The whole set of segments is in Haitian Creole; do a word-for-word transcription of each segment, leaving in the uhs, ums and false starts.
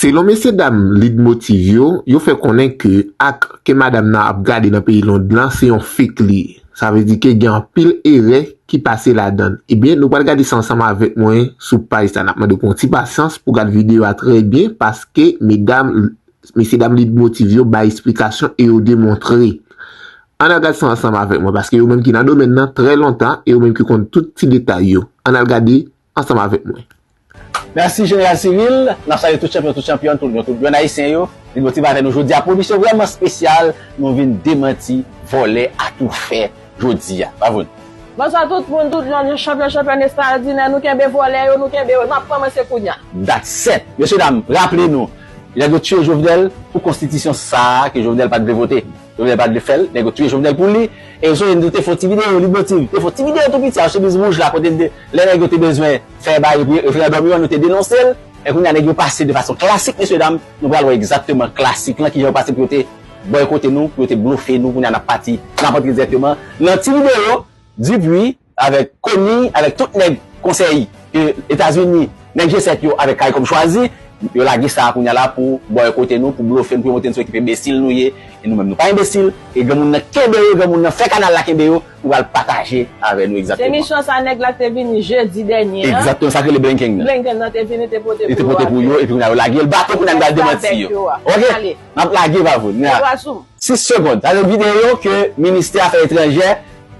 Selon mesye dam Leadmotiv yo, yo fè konnen ke ak ke madanm nan ap gade nan peyi Lond lan, se yon fake li ye. Sa vle di ke gen anpil erè ki pase ladan l. Ebyen, nou pral gade sa ansanm avèk mwen sou paj sa. N ap mande w pou yon ti pasyans pou gade videyo a trè byen, paske medam, mesye dam Leadmotiv yo bay esplikasyon e yo demontre. Ann al gade sa ansanm avèk mwen, paske yo menm ki nan domèn nan trè lontan e yo menm ki konn tout ti detay yo. Ann al gade ansanm avèk mwen. Mèsi Jeneral Cyril, n ap salye tout chanpyon, tout chanpyòn, tout lyon, tout lyon ayisyen yo. Li motive avè nou jodi a, pou emisyon vrèman espesyal, nou vin demanti vòlè atoufè jodi a. Bravo. Bonswa tout moun, tout lyon, chanpyon, chanpyòn estradinè, nou kenbe vòlè yo, nou kenbe yo, n ap kòmanse kounya. That's it. Mesye dam, raple nou, nèg yo tiye Jovenel pou konstitisyon sa a ke Jovenel pa t vle vote. Jovenel pa t vle fè l, nèg yo tiye Jovenel pou li. E yo sonje nou te fè yon ti videyo, Leadmotiv te fè yon ti videyo tou piti a, chemiz wouj la, kote de, lè nèg yo te bezwen fè bay referandòm yo, nou te denonse l. E kounye a, nèg yo pase de fason klasik, mesye dam, nou pral wè egzakteman klasik lan, kijan yo pase pou yo te bòykote nou, pou yo te blofe nou, kounye a n ap pati, n ap antre dirèkteman nan ti videyo, Dupuy, avèk Conille, avèk tout nèg konsèy ke Etazini, nèg G sèt yo avèk CARICOM chwazi, yo lage sa a kounye a la pou bòykote nou, pou blofe nou, pou yo montre nou se ekip enbesil nou ye. E nou menm, nou pa enbesil. E granmoun nan kenbe yo, granmoun nan fè kanal la kenbe yo, pou al pataje avè nou egzakteman. Se misyon sa nèg la k te vini jedi dènye an. Egzakteman, sa k rele Blinken nan. Blinken nan te vini, te pote pou yo. Li te pote pou yo, epi kounye a yo lage l baton, kounye a nou pral demanti yo. Ok? N ap lage, pa vre. Sis segond. Sa se videyo ke Ministè Afè Etranjè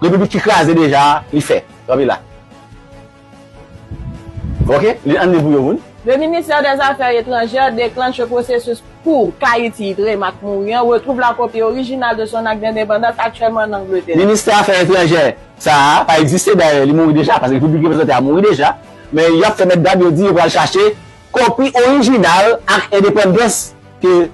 Repiblik ki kraze deja a, li fè. Kanpe la. Ok, li ann li pou yo moun. Le ministère des Affaires étrangères déclenche le processus pour qu'Haïti, Itrema ak Mouri an retrouve la copie originale de son acte d'indépendance actuellement en Angleterre. Ministè Afè Etranjè sa a pa egziste dayè, li mouri deja, paske Repiblik Reprezante a mouri deja. Men y ap fè mèt dam yo di yo pral chache kopi orijinal ak endepandans ke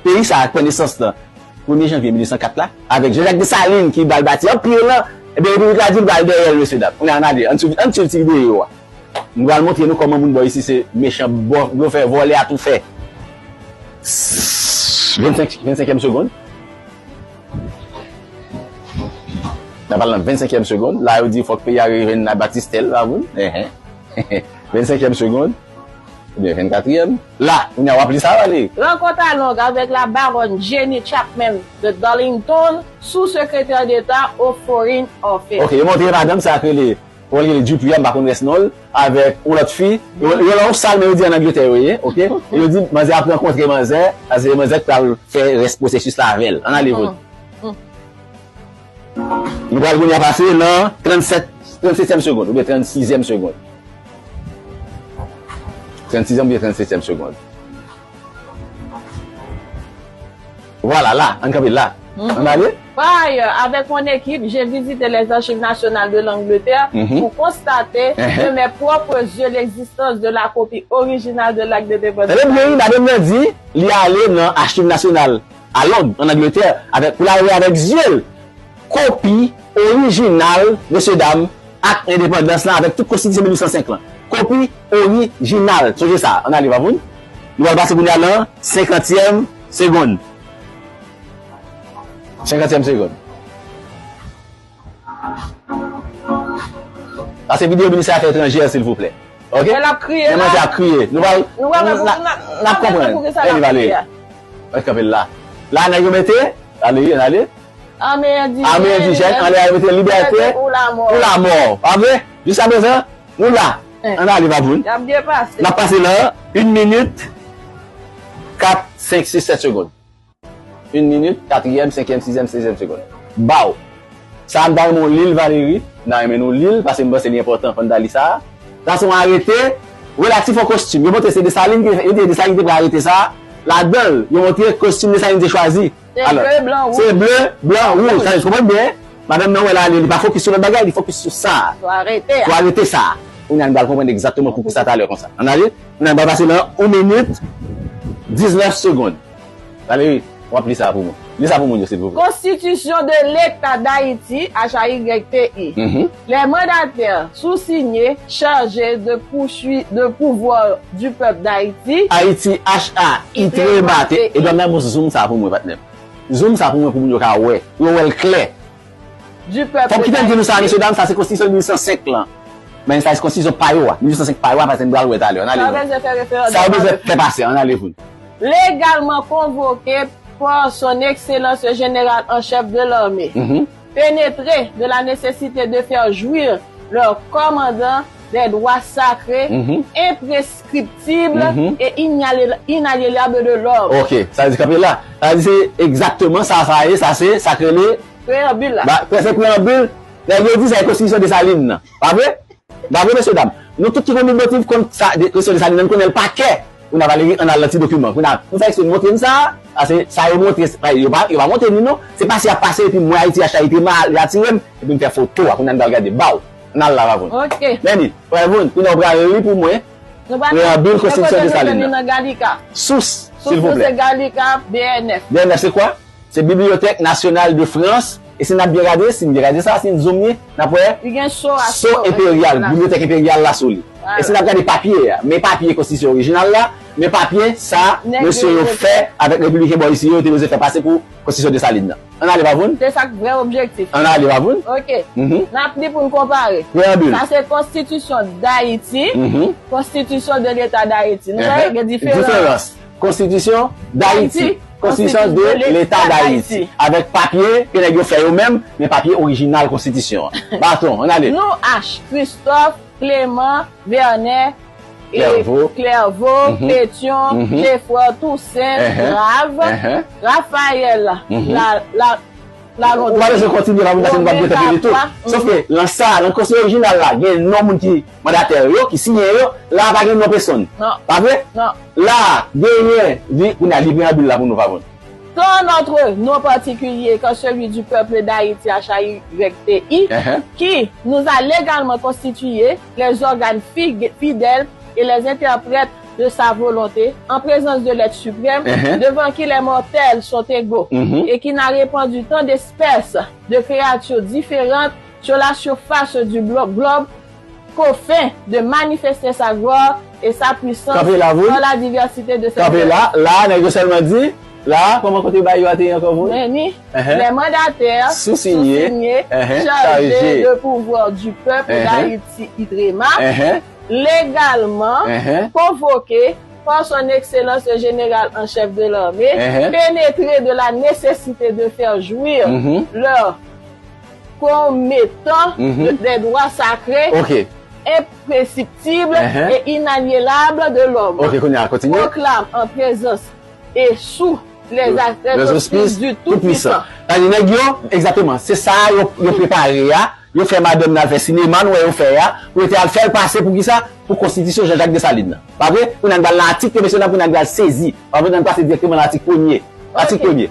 peyi sa a k pran nesans nan premye janvye mil uit san kat la, avèk Jean-Jacques Dessalines ki pral bati anpil, ebyen, Repiblik la di l pral dèyè l, mesye dam. Kounye a, ann ale, ann swiv, ann swiv ti videyo a. M pral montre nou kòman moun bò isi se mechan, bò, blofè, vòlè atoufè. Vennsenk, vennsenkyèm segonn. N ap al nan vennsenkyèm segonn. La, yo di fòk peyi a rejwenn Batistèl, pa vre? Enhen. Vennsenkyèm segonn. Oubyen vennkatriyèm. La, kounye a w ap li sa, ale. Rencontre à Londres avec la baronne Jenny Chapman de Darlington, sous-secrétaire d'État au Foreign Office. Ok, yo montre madanm sa k rele, kòman l rele, Dupuy a, m pa konn rès non l, avèk yon lòt fi. Yo, yo nan yon sal, men yo di ann Angletè yo ye, ok? Yo di manzè ap rankontre manzè, paske se manzè k pral fè rès pwosesis la avè l. Ann ale vòt. Nou pral kounye a pase nan trannsèt, trannsetyèm segonn oubyen trannsizyèm segonn. Trannsizyèm oubyen trannsetyèm segonn. Vwala, la, ann kanpe la. Ann ale. Par ailleurs, avec mon équipe, j'ai visité les archives nationales de l'Angleterre pour constater de mes propres yeux l'existence de la copie originale de l'acte d'indépendance. Tande byen, wi, madanm nan di, li ale nan Achiv Nasyonal a Lond, ann Angletè, avèk, pou l al wè avèk zye l kopi orijinal, mesye dam, ak endepandans lan avèk tout konstitisyon mil uit san senk lan. Kopi orijinal. Sonje sa. Ann ale, pa moun. Nou pral pase kounye a nan senkantyèm segonn. Senkantyèm segonn. Pase videyo Ministè Afè Etranjè, silvouplè. Ok? Lè l ap kriye la. Lè manzè ap kriye. Nou pral, nou pral, n ap konprann. Ann ale, Valery. Ann kanpe l la. La, nèg yo mete. Ale, ann ale. Ame endijèn, ame endijèn, ann ale, mete libète ou lanmò. Ou lanmò. Pa vre? Jiskaprezan, nou la. Ann ale, pa moun. Y ap byen pase. N ap pase nan yon minit, kat, senk, sis, sèt segonn. Yon minit, katriyèm, senkyèm, sizyèm, sezyèm segonn. Baw. Sa a, m ta renmen w li l, Valery. M ta renmen nou li l, paske m panse li enpòtan pou n ta li sa a. Sa se yon arete relatif yon kostim. Yo montre se Desalin ki te fè, yo di Desalin ki te pral arete sa a. Ladan l, yo montre kostim Desalin te chwazi. Se ble, blan, wouj. Se ble, blan, wouj. Sa, w konprann byen? Madanm nan wè l ale, li pa fokis sou lòt bagay, li fokis sou sa a. Sou arete a. Sou arete sa a. Kounye a, nou pral konprann egzakteman pou, pou sa talè konsa. Ann ale? Kounye a, nou pral pase nan yon minit, diznèf segonn. Valery, w ap li sa pou mwen. Li sa pou moun yo, silvouplè. Constitution de l'État d'Haïti, H A Y T I. Mhm. Les mandataires sous-signés chargés de poursuivre, de pouvoir du peuple d'Haïti. Ayiti, H A, Itrema, te, e dwa m nan bon zoom sa pou mwen, patnè m. Zoom sa pou mwen, pou moun yo ka wè. Pou yo wè l klè. Du peuple d'Haïti. Fòk kite m di nou sa, mesye dam, sa se konstitisyon mil uit san senk lan. Men sa se konstitisyon pa yo a, mil uit san senk pa yo a, paske n pral wè talè. Ann ale. Sa w bezwen fè referandòm. Sa w bezwen fè pase, ann ale pou n. Légalement convoqué par son Excellence le Général en Chef de l'Armée, pénétrés de la nécessité de faire jouir leur commandant des droits sacrés, imprescriptibles et inalié- inaliénables de l'homme. Ok, sa vle di kanpe la. Sa vle di se egzakteman sa sa ye, sa se sa k rele preyanbil la. Ba, se preyanbil, nèg yo di sa e konstitisyon Desalin nan. Pa vre? Dapre mesye dam, nou tout ki konn li motiv konn sa, de, kesyon de sa, nou menm konnen l pa kè. Kounye a Valérie, ann al nan ti dokiman. Kounye a, nou fè eksprè nou montre n sa, a, se sa yo montre, se pa, yo pa, yo pa montre nou non. Se pase y ap pase, epi mwen Ayiti H A I te ma-, li atire m, epi m fè foto a, kounye a n pral gade, baw. Ann al la, Vavoun. Ok. Meni, Vavoun, kounye a w pral li pou mwen, preyanbil konstitisyon Desalin nan. Sous, silvouplè. Sous nou se Gallica, B N F. B N F se kwa? Se Bibliothèque Nationale de France. E si n ap byen gade, si n byen gade sa, si n zoom li, n ap wè Sceau Impérial, Bibliothèque Impériale la sou li. E si n ap gade papye a, men papye konstitisyon orijinal la, men papye sa mesye yo fè avèk repibliken bò isi yo, yo te bezwen fè pase pou konstitisyon Desalin nan. Ann ale, Vavoun. Se sa k vrè objektif. Ann ale, Vavoun. Ok. N ap li pou n konpare. Preyanbil. Sa se konstitisyon Dayiti, konstitisyon de Leta Dayiti. Nou wè, gen diferans. Konstitisyon Dayiti. Konstitisyon de Leta Dayiti. Avèk papye ke nèg yo fè yo menm, men papye orijinal konstitisyon an. Baton, ann ale. Nou H, Christophe, Clément, Vernet, Clairvaux, Pétion, Geffrard, Toussaint, Grave, Raphaël, la, la, Ou pa bezwen kontinye, pa pou pase nou p ap gen tan pou li tou. Sof ke nan sa, nan konstitisyon orijinal la, gen non moun ki mandatè yo, ki siyen yo, la a pa gen non pèsonn. Pa vre? La a, genyen, li, kounye a, li preyanbil la pou nou, Vavoun. Tant notre nom particulier que celui du peuple d'Haïti, H A Y T I, qui nous a légalement constitués les organes fi-, fidèles et les interprètes de sa volonté, en présence de l'être suprême, devant qui les mortels sont égaux, et qui n'a répandu tant d'espèces de créatures différentes sur la surface du blo-, globe, qu'afin de manifester sa gloire et sa puissance par la diversité de ses œuvres. Kanpe la, la, nèg yo sèlman di, la, kòman kote bay yo a te ye ankò, Vavoun? Meni, les mandataires sous-signés, chargés de pouvoir du peuple d'Haïti, I T R E M A, légalement convoqués par son Excellence le Général en Chef de l'Armée, pénétrés de la nécessité de faire jouir leur commettant de, des droits sacrés imprescriptibles et inaliénables de l'homme, proclame en présence et sous les, les auspices du Tout-Puissant. Sa di nèg yo, egzakteman, se sa yo, yo prepare a, yo fè madanm nan al fè sinema, nou wè yo fè a, pou yo te al fè l pase pou kisa? Pou konstitisyon Jean-Jacques Dessalines nan. Pa vre? Pou n al nan atik ke mesye nan, pou n al sezi. Pa vre, n al pase dirèkteman nan atik premye. Atik premye.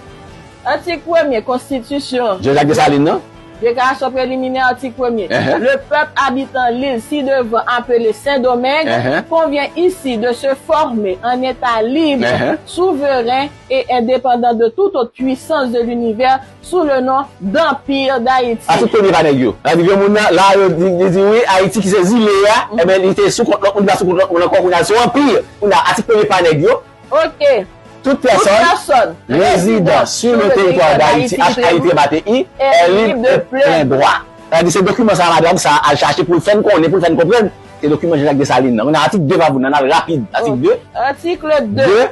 Atik premye, konstitisyon Jean-Jacques Dessalines nan. Déclaration préliminaire, article premier. Le peuple habitant l'île ci-devant appelée Saint-Domingue convient ici de se former en État libre, souverain et indépendant de toute autre puissance de l'univers sous le nom d'Empire d'Haïti. Atik premye pa nèg yo. Sa di gen moun nan, la yo di, di, di wi, Ayiti ki se zile a, ebyen, li te sou kont lòt moun, li pa sou kont lòt moun ankò, kounye a se yon anpi. Kounye a, atik premye pa nèg yo. Ok. Toute personne résidant sur le territoire d'Haïti, H A I T M A T I, est libre de plein droit. Sa di se dokiman sa, madanm sa, al chache pou l fè n konnen, pou l fè n konprann, se dokiman Jean-Jacques Dessalines nan. Nou nan atik de, Vavoun, ann al rapid. Atik de. Article deux.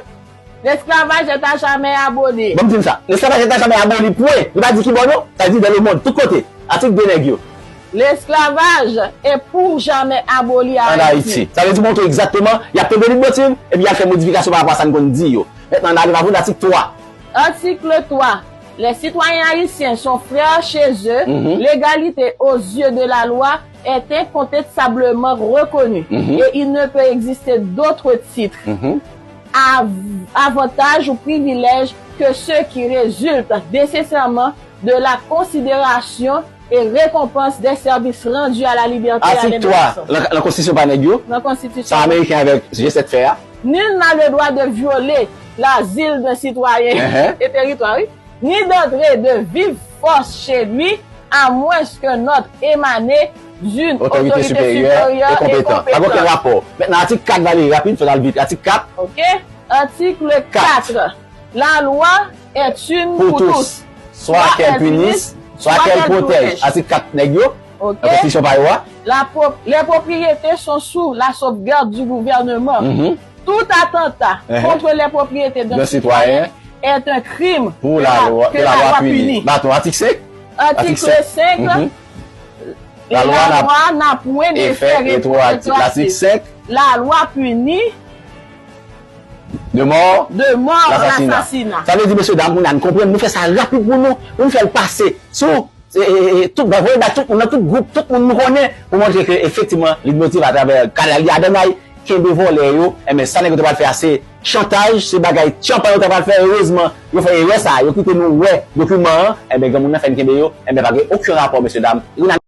L'esclavage est à jamais aboli. Ban m di n sa. L'esclavage est à jamais aboli, pwen. Li pa di ki bò non. Sa di dans le monde, tout kote. Atik de nèg yo. L'esclavage est pour jamais aboli à Haïti. An Ayiti. Sa vle di montre egzakteman, y ap tonbe Leitmotiv, epi y al fè modifikasyon pa rapò a sa n konn di yo. Mentnan, ann ale, Vavoun, atik twa. Article trois. Les citoyens haïtiens sont frères chez eux. L'égalité aux yeux de la loi est incontestablement reconnue et il ne peut exister d'autre titre av-, avantage ou privilège que ceux qui résultent nécessairement de la considération et récompense des services rendus à la liberté et à l'indépendance. Atik twa, nan, nan konstitisyon pa nèg yo, nan konstitisyon sa Ameriken avèk G sèt fè a. Nul n'a le droit de violer l'asile d'un citoyen et territoire, oui, ni d'entrer de vive force chez lui, à moins que note émanée d'une autorité supérieure et compétente. Pa gen okenn rapò. Mentnan, atik kat, Valérie, rapid, fò n al vit. Atik kat. Ok. Article quatre. La loi est une pour tous. Soit qu'elle punisse, soit qu'elle protège. Atik kat nèg yo, nan konstitisyon pa yo a. La pro- les propriétés sont sous la sauvegarde du gouvernement. Mhm. Tout attentat Mhm. contre les propriétés d'un D'un citoyen citoyen est un crime pour que la la- loi, que que la la loi loi punit. punit. Bah, ton article cinq. Article Article cinq, Mhm. et La loi la n'a- loi n'a point Effet d'effet rétroactif. rétroactif. L'article cinq. La loi punit De mort. de mort L'assassinat. L'assassinat. Sa vle di, mesye dam, nou konprann, nou fè sa rapid pou nou, pou nou fè l pase. Sou, e, e, e, tout, ba, voye ba tout moun nan tout gwoup, tout moun nou konnen, pou montre ke efektivman, Leitmotiv atravè kanal li Adanay, kenbe vòlè yo, enben, sa nèg yo te pral fè a se chantaj, se bagay tchanpan yo te pral fè, erezman, yo fè erè sa, yo kite nou wè dokiman an, enben, granmoun nan fè n kenbe yo, enben, pa gen okenn rapò, mesye dam. Rina